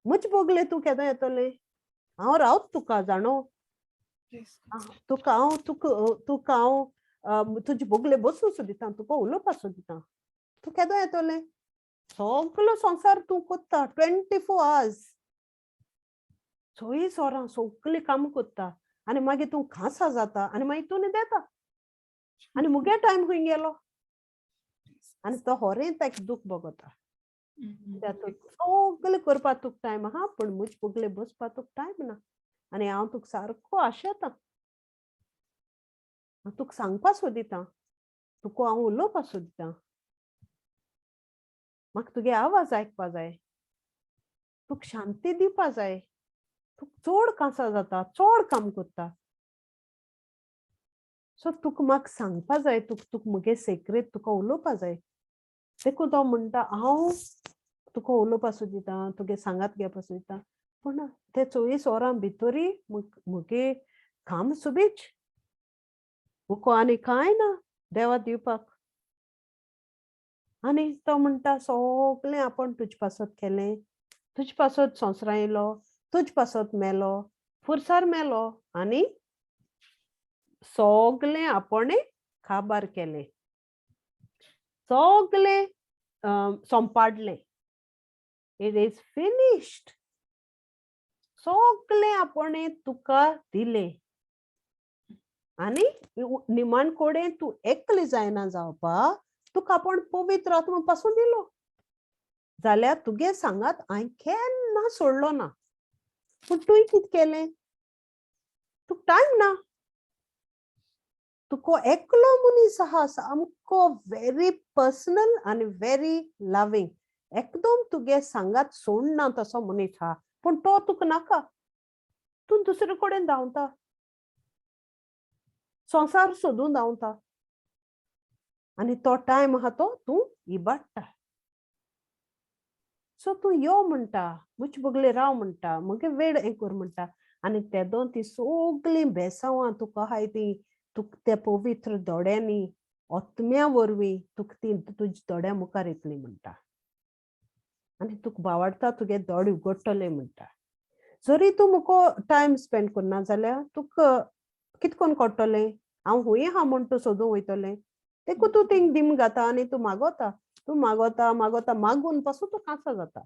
म्हजे बोगले तूं केदो येतलें, हांव रावत तुका जाणो, तुका हांव तुका हांव तुजे बोगले बसूं दिता, तुका उलोवपा दिता, तूं केदो येतलें, सगळो संवसार तूं कोत्ता 24 आवर्स 24 वरां सगळीं कामां कोत्ता आनी मागीर तूं खासा जाता आनी मागीर तूं न्हिदेता आनी मुगे टायम खंय गेलो. आनी तो होरें ताका दूख भोगता. सगळें करपाक तुका टायम आहा, पूण म्हजे बोगले बसपाक तुका टायम ना आनी हांव तुका सारको आशेता, हांव तुका सांगपा सोदिता, तुका हांव उलोवपा सोदिता, म्हाका तुगे आवाज आयकपा जाय, तुका शांती दिवपा जाय, तुका चड कांसा जाता, चड काम करता, सो तुका म्हाका सांगपा जाय, तुका तुका मुगे सेक्रेट तुका उलोवपा जाय. देखून तो म्हणटा हांव तुका उलोवपा सोदिता, तुगे सांगात घेवपा सोदिता, पूण ते 24 वरां भितरूय मुगे काम सुबीच, मुको आनी कांय ना देवा दिवपाक. आनी तो म्हणटा सगळें आपूण तुजे पासत केलें, तुजे पासत संवसारां येयलो, तुजे पासत मेलो, फुरसार मेलो आनी सगळें आपणें काबार केलें, सगळें सोंपाडलें, it is finished, सगळें आपणें तुका दिलें आनी निमाण कडेन तूं एकलें जायना जावपाक तुका आपूण पवित्र आत्मा पासून दिलो जाल्यार तुगे सांगात हांवें केन्ना सोडलो ना. पूण तुवें कितें केलें, तुका टायम ना, तुका एकलो मनीस आहा सामको व्हेरी पर्सनल आनी व्हेरी लव्हींग, एकदम तुगे सांगात सोडना तसो मनीस आहा, पूण तो तुका नाका, तूं दुसरे कडेन धांवता, संवसार सोदून धांवता आनी तो टायम आहा तो तूं इबाडटा. सो तूं यो म्हणटा, म्हजे बगले राव म्हणटा, म्हगे वेळ हें कर म्हणटा आनी तेदोन ती सगळीं बेसांवां तुका आहाय ती तुका त्या पवित्र दोड्यांनी आत्म्या वरवीं तुका ती तुज्या दोड्या मुखार येतली म्हणटा आनी तुका बावडटा तुगे दोळे उगडटले म्हणटा. जरी तूं मुको टायम स्पेंड करना जाल्यार तुका कित कोन्न कळटलें हांव हुंय आहा म्हूण तूं सोदूंक वयतलें. देखून तूं थिंग दिम घाता आनी तूं मागोता, तूं मागोता मागोता, मागून पासून तूं कांसा जाता.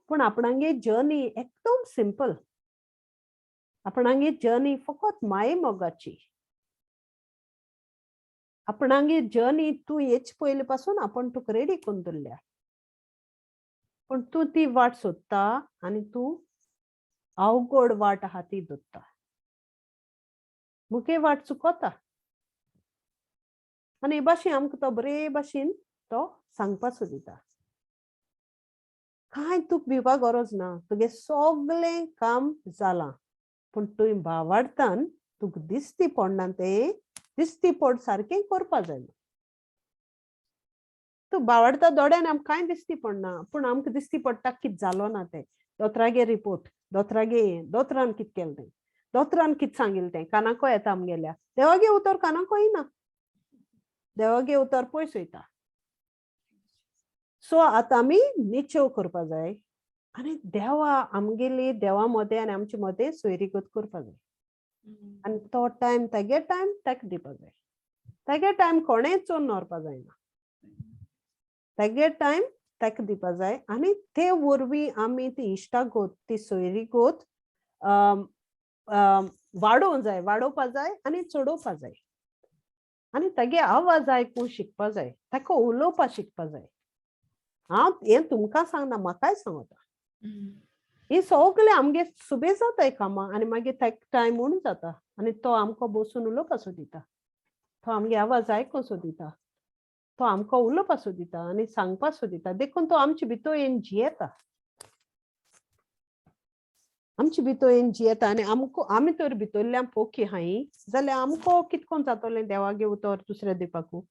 पूण आपणागे जर्नी एकदम सिंपल, आपणागे जर्नी फकत माये मोगाची. आपणागे जर्नी तूं येच पयले पासून आपूण तुका रेडी करून दवरल्या, पूण तूं ती वाट सोदता आनी तूं अवघड वाट आहा ती दोत्ता, मुगे वाट चुकता. आनी हे भाशेन आमकां तो बरे भाशेन तो सांगपा सोदिता. कांय तुका भिवपा गरज ना, तुगे सगळें काम जालां, पूण तुवें भावार्थान तुका दिसती पडना तें दिसती पड सारकें करपा जाय. तूं भावार्था दोड्यान आमकां कांय दिसती पडना, पूण आमकां दिसती पडटा कितें जालो ना तें. दोतोरागे रिपोर्ट, दोतोरागे हें, दोतोरान कितें केलें तें, दोतोरान कितें सांगिल्लें तें कानाको येता आमगेल्या. देवागे उतर कानाको येना, देवागे उतर पयस वयता. सो आतां आमी निचेव करपा जाय आनी देवा आमगेली देवा मदें आनी आमचे मदें सोयरीगत करपा जाय. आनी तो टायम तागे टायम ताका दिवपा जाय. तागे टायम कोणेंच चोरून व्हरपा जायना, तागे टायम ताका दिवपा जाय. आनी ते वरवीं आमी ती इश्टागत, ती सोयरीगत वाडोवंक जाय, वाडोवपा जाय आनी चडोवपा जाय. आनी तागे आवाज आयकूंक शिकपा जाय, ताका उलोवपा शिकपा जाय. हांव हें तुमकां सांगना, म्हाकाय सांगता. ही सगळें आमगे सुबे जाताय कामां आनी मागीर ताका टायम उणो जाता आनी तो आमकां बसून उलोवपा सोदिता, तो आमगे आवाज आयकूंक सोदिता, तो आमकां उलोवपा सोदिता आनी सांगपा सोदिता. देखून तो आमचे भितर येवन जियेता, आमचे भितर येवन जियेता. आनी आमकां आमी तर भितरल्यान पोखी हाय जाल्यार आमकां कितकोन कोण जातलें देवागे उतर दुसऱ्या दिवपाकू.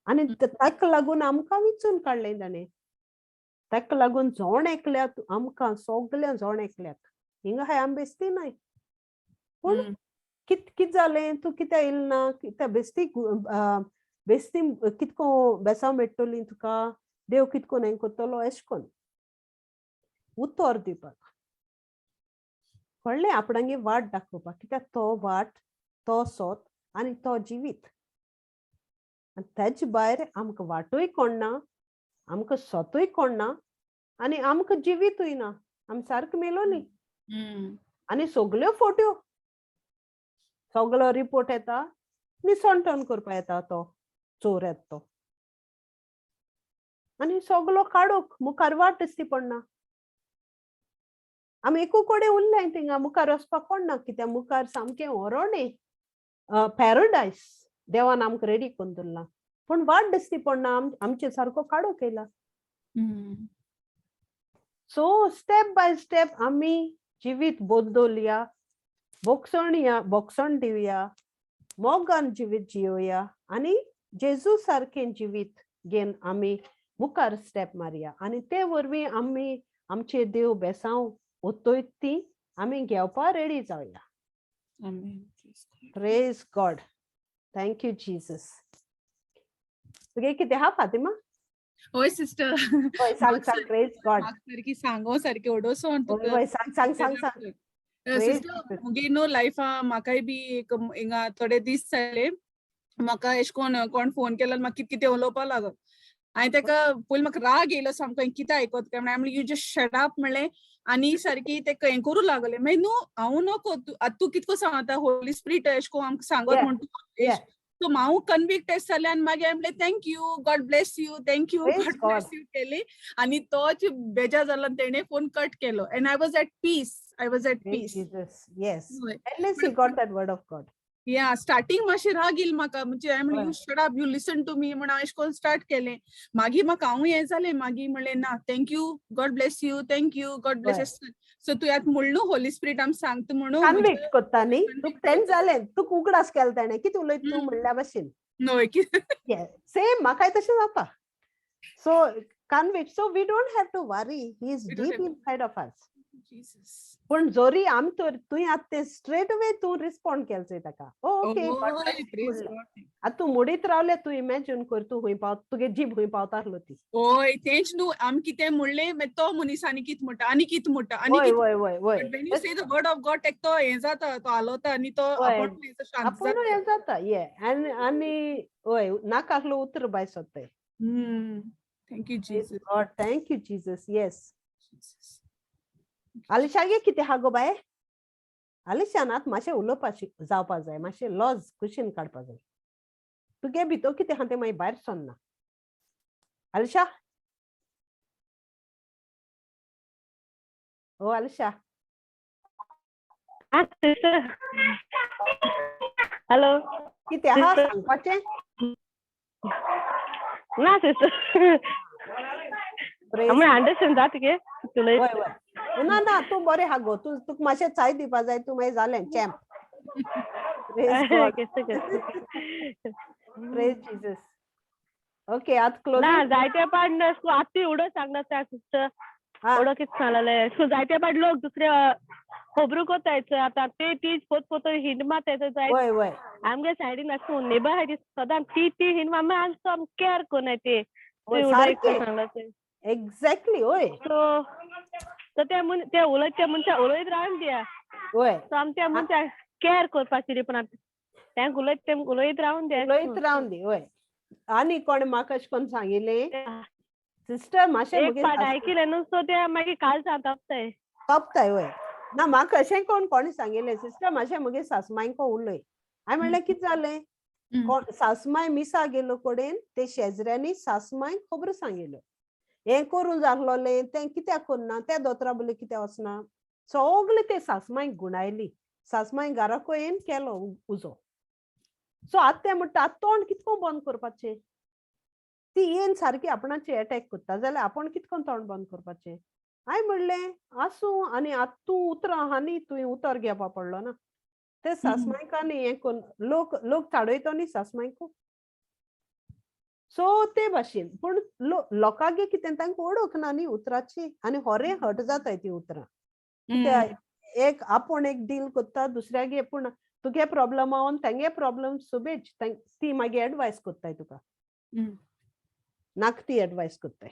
आनी ताका लागून आमकां विचून काडलें ताणें, ताका लागून जोण एकल्याक आमकां सगळ्यां जोण एकल्याक हिंगा हाय आमी बेस्ती नाय. पूण कित कित जालें तूं कित्याक येयलें ना, कित्याक बेस्ती बेस्ती कितको बेसांव मेळटली तुका, देव कितकोन हें करतलो एशें कोन्न उतर दिवपाक कळ्ळें, आपणागे वाट दाखोवपाक. कित्याक तो वाट, तो सोत आनी तो जिवीत. आनी तेजे भायर आमकां वाटूय कोण ना, आमकां सोतूय कोण ना आनी आमकां जिवीतूय ना. आमी सारकें मेलोली आनी सगल्यो फोट्यो, सगळो रिपोर्ट येता, निसणटण करपा येता तो चोर येता तो आनी सगलो काडूक मुखार वाट दिसती पडना. आमी एकू कडेन उरले थिंगा, मुखार वचपाक कोण ना, कित्याक मुखार सामकें व्हरोणें पॅरडायस देवान आमकां रेडी करून दवरलां, पूण वाट दिसती पडना. आमचे सारको काडूक येयला. सो स्टेप बाय स्टेप आमी जिवीत बदलया, बोगसणया, बोगसण दिवया, मोगान जिवीत जियोया आनी जेजू सारकें जिवीत घेवन आमी मुखार स्टेप मारया. आनी ते वरवीं आमी आमचे देव बेसांव ओतोयत ती आमी घेवपा ready जावया. Amen. Praise God. Praise God, thank you Jesus. तुगे कितें आहा फातिमा? हय सिस्टर. हय सांग सांग. Praise God. म्हाका सारकी सांगो सारकी ओडोसोन हय हय, सांग सांग सांग सांग. Praise sister. Jesus. मुगे न्हू लायफा म्हाकाय बी एक हिंगा थोडे दीस जाले, म्हाका एशें कोण कोण फोन केलो म्हाका कितें कितें उलोवपा लागलो. हांवें ताका पयलीं म्हाका राग येयलो सामको, हांवें कितें आयकत काय म्हणून. म्हणलें, "You just shut up," म्हणलें. आनी सारकी ते हें करूं लागले. मागीर न्हू हांव नको, तूं आतां तूं कितको सांगता होली स्पिरीट एशें कोन्न आमकां सांगत म्हण तूं. सो हांव कन्विक्ट एशें जालें आनी मागीर हांवें म्हणलें, "Thank you, God bless you, thank you." Praise God bless you केली आनी तोच बेजार जालो आनी तेणें फोन कट केलो and I was at peace, I was at Praise peace. Jesus. Yes. At least he got that word of God. या starting मातशें राग येयल म्हाका, म्हणजे हांवें म्हणलें, "You shut up, you listen to me," म्हण हांवें अशें करून स्टार्ट केलें. मागीर म्हाका हांव हें जालें. मागीर म्हणलें, "ना, thank you, God bless you, thank you, God bless." So तूं आतां म्हणlu, होली स्पिरिट आम सांगता म्हणून. कन्विक्ट कोत्ता न्ही तुका, तें जालें, तुका उगडास केलो तेणें, कितें उलयता तूं म्हणल्या भाशेन. न्हय की. सेम म्हाकाय तशें जाता. So convict, so we don't have to worry, he is We don't deep have to- inside of us. Jesus. पूण जोरी आम तर तुवें आतां तें स्ट्रेट अवे तूं रिस्पॉन्ड केलें चोय ताका, "ओके." Oh, praise God. आतां तूं मोडीत रावलें, तूं इमॅजिन कर, तूं खंय पाव, तुगे जीब खंय पावतासलो ती. ओय, तेंच न्हू, आमी कितें म्हणलें, मागीर तो मनीस आनी कितें म्हणटा, आनी कितें म्हणटा, आनी कितें. वय वय वय But when you say the word of God, तेक तो हें जाता, तो हालोता आनी तो आपूण शांत आपूण जाता. हें जाता ये आनी आनी वय नाका उतर बाय सोदताय. Thank you, Jesus. God, thank you, Jesus, yes. Jesus. आलिशागे कितें आहा गो बाये? आलिशान आतां मातशें उलोवपा जावपा जाय, मातशें लॉज कुशीन काडपा जाय. तुगे भितर कितें आहा तें मागीर भायर सरना. आलिशा, ओ आलिशा. Ah, sister. Hello. कितें आहा Sister. सांगपाचें? ना सिस्टर. Praise आमी अंडरस्टँड जाता गे तुला. वय वय, ना ना, तूं बरें आहा गो. तूं तुका मातशें चाय दिवपा जाय, तूं मागीर जालें चॅम्प. Praise God. केसं केसं. Praise Jesus. Okay, आतां ना. क्लोजींग. जायते पाट ना, आत्ती एवढं सांगणार सिस्टर. हा. एवढं कितें सांगलें, जायते पाट लोक दुसरे खबरो कोतायचो आतां ते तीच पोत पोत हिंड मारताय जाय. वय वय आमगे सायडीन आसून नेबर आहाय ती सदां ती ती हिंड मारता, आमी आम केअर कोनाय ते. सारकें. सांगला ते. एक्झॅक्टली, वय. सो सो ते मन ते उलयत त्या मनशाक उलयत रावन दिया. सो आमी त्या मनशाक केअर करपाची रे, पण आतां तांकां उलयत ते उलयत रावन दिया. उलयत रावन दी, वय. आनी कोण म्हाका अशें करून सांगिल्लें, "सिस्टर, मातशें एक म्हगे पाट आयकिलें न्हू, सो ते मागीर काल तापताय. तपताय, वय. ना, म्हाका अशें कोण कोणी सांगिल्लें, "सिस्टर, मातशें म्हगे सासमांयको उलय." हांवें म्हणलें, "कितें जालें?" कोण सासमाय मिसा गेलो कडेन ते शेजऱ्यांनी सासमांयक खबर सांगिल्ल्यो, हें करूं जाल्लोलें, तें कित्याक करना, त्या दोतोरा बोले कित्याक वचना, सगळे ते सासमांयक गुणायली. सासमांय घराको येवन केलो उजो. सो आतां तें म्हणटा, आतां तोंड कितको बंद करपाचें? ती येवन सारकी आपणाचे एटॅक करता जाल्यार आपूण कितको तोंड बंद करपाचें? हांवें म्हणलें, आसूं, आनी आतां तूं उतरां आहा न्ही, तुवें उतर घेवपा पडलो ना ते सासमांयक. आनी हें करून लोक लोक चाडयतो न्ही सासमांयकू. सो ते भाशेन, पूण लोकांगे कितें, तांकां ओळख ना न्ही उतराची आनी होरे हट जाताय ती उतरां. कित्याक एक आपूण एक डील करता दुसऱ्यागे, पूण तुगे प्रॉब्लम आहा, तेंगे प्रॉब्लम सुबेज, ती मागीर एडवायस करताय तुका. नाका ती एडवायस करताय.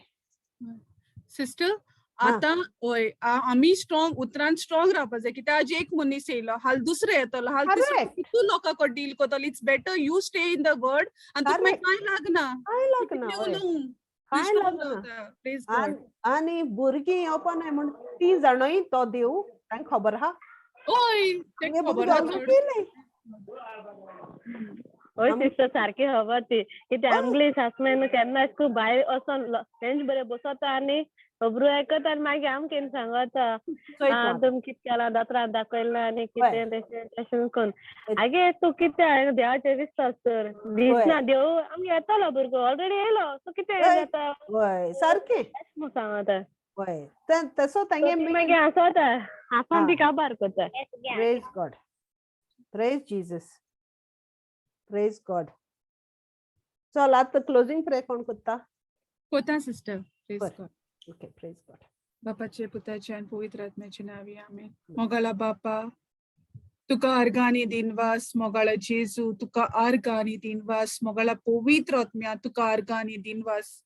सिस्टर, आतां वय आमी स्ट्रॉंग, उतरान स्ट्रॉंग रावपा जाय, कित्याक आज एक मनीस येयलो, हाल दुसरो येतलो, हाल तिसरो. कितू लोकां डील करतलो? It's better you stay in the word आनी तुका मागीर कांय लागना. कांय लागना, कितलें वय. उलोवं. कांय लागना. आनी भुरगीं येवपा नाय म्हण ती जाणय, तो देव तांकां खबर आहा. हय, तें आमगे खबर भुरगे आहा ऑलरेडी चड. येयले. हय सिस्टर, सारकी खबर ती. कित्याक आमगेली सासमाय न्हू केन्ना अशें करून भायर वचोन तेंच बरें बसता आनी खबरो आयकता आनी मागीर आमकां येवन सांगता. चोय तूं आं आतां. तुमी कितें केलां, दोतोरान दाखयलें ना आनी कितें तशें तशें करून. आगे, तूं कितें देवाचेर विस्वास कर, दिसना देव, आमगे येतलो भुरगो, ऑलरेडी येयलो, सो कितें जाता? वय, सारकें. अशें म्हूण सांगता. वय, तसो तेंगे. ती मागीर हांसता, हांसोन ती काबार करता. Praise God, praise Jesus, praise God. चल, आतां क्लोजींग प्रे कोण करता? कोता सिस्टर, प्रेज बरें. गॉड. ओके, प्रेज गॉड. बापाचे, पुताचे आनी पवित्र आत्म्याचे नांवी, आमेन. मोगाळा बापा, तुका अर्गां आनी दिनवास. मोगाळा जेजू, तुका अर्गां आनी दिनवास. मोगाळा पवित्र आत्म्या, तुका अर्गां आनी दिनवास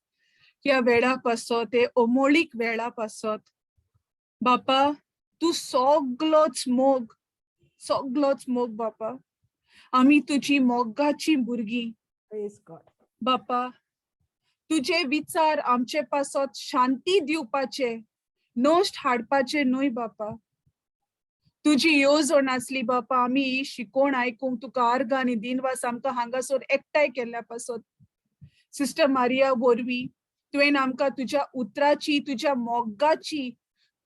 ह्या वेळा पासत, हे अमोळीक वेळा पासत. बापा, तूं सगलोच मोग, सगलोच मोग. बापा, आमी तुजी मोगाची भुरगीं. Praise God. बापा, तुजे विचार आमचे पासत शांती दिवपाचे, नश्ट हाडपाचे न्हय. बापा, तुजी येवजण आसली, बापा, आमी ही शिकोवण आयकूंक. तुका आर्गां आनी दिनवास आमकां हांगासर एकठांय केल्ल्या पासत. सिस्टर मारिया वरवीं तुवें आमकां तुज्या उतराची, तुज्या मोगाची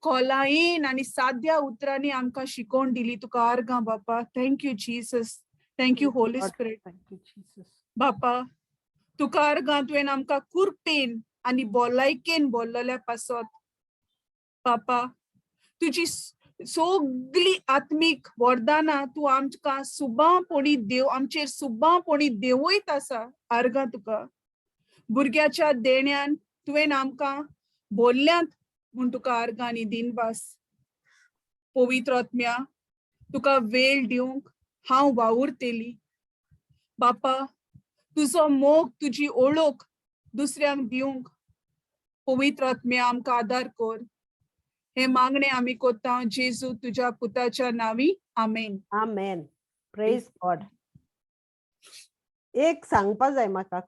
खोलायेन आनी साद्या उतरांनी आमकां शिकोवण दिली. तुका आर्गां बापा. Thank you, Jesus. Thank you, Holy God. Spirit. Thank you, Jesus. बापा, तुका अर्गां तुवें आमकां कुरपेन आनी बोलायकेन बोल्लल्या पासत. बापा, तुजी सगली आत्मीक वरदानां तूं आमकां सुबांपणी देव आमचेर सुबांपणी देंवयत आसा. आर्गां तुका, भुरग्याच्या देण्यान तुवें आमकां बोल्ल्यांत म्हूण तुका आर्गां आनी दिनवास. पवित्र आत्म्या, तुका वेळ दिवंक हांव वावुरतेली. बापा, तुजो मोग, तुजी ओळख दुसऱ्यांक दिवंक पवित्र आत्म्या आमकां आदार कर. हे मागणे आमी कोता जेजू तुज्या पुताच्या नांवी, आमेन. आमेन. Praise God. एक सांगपा जाय म्हाका.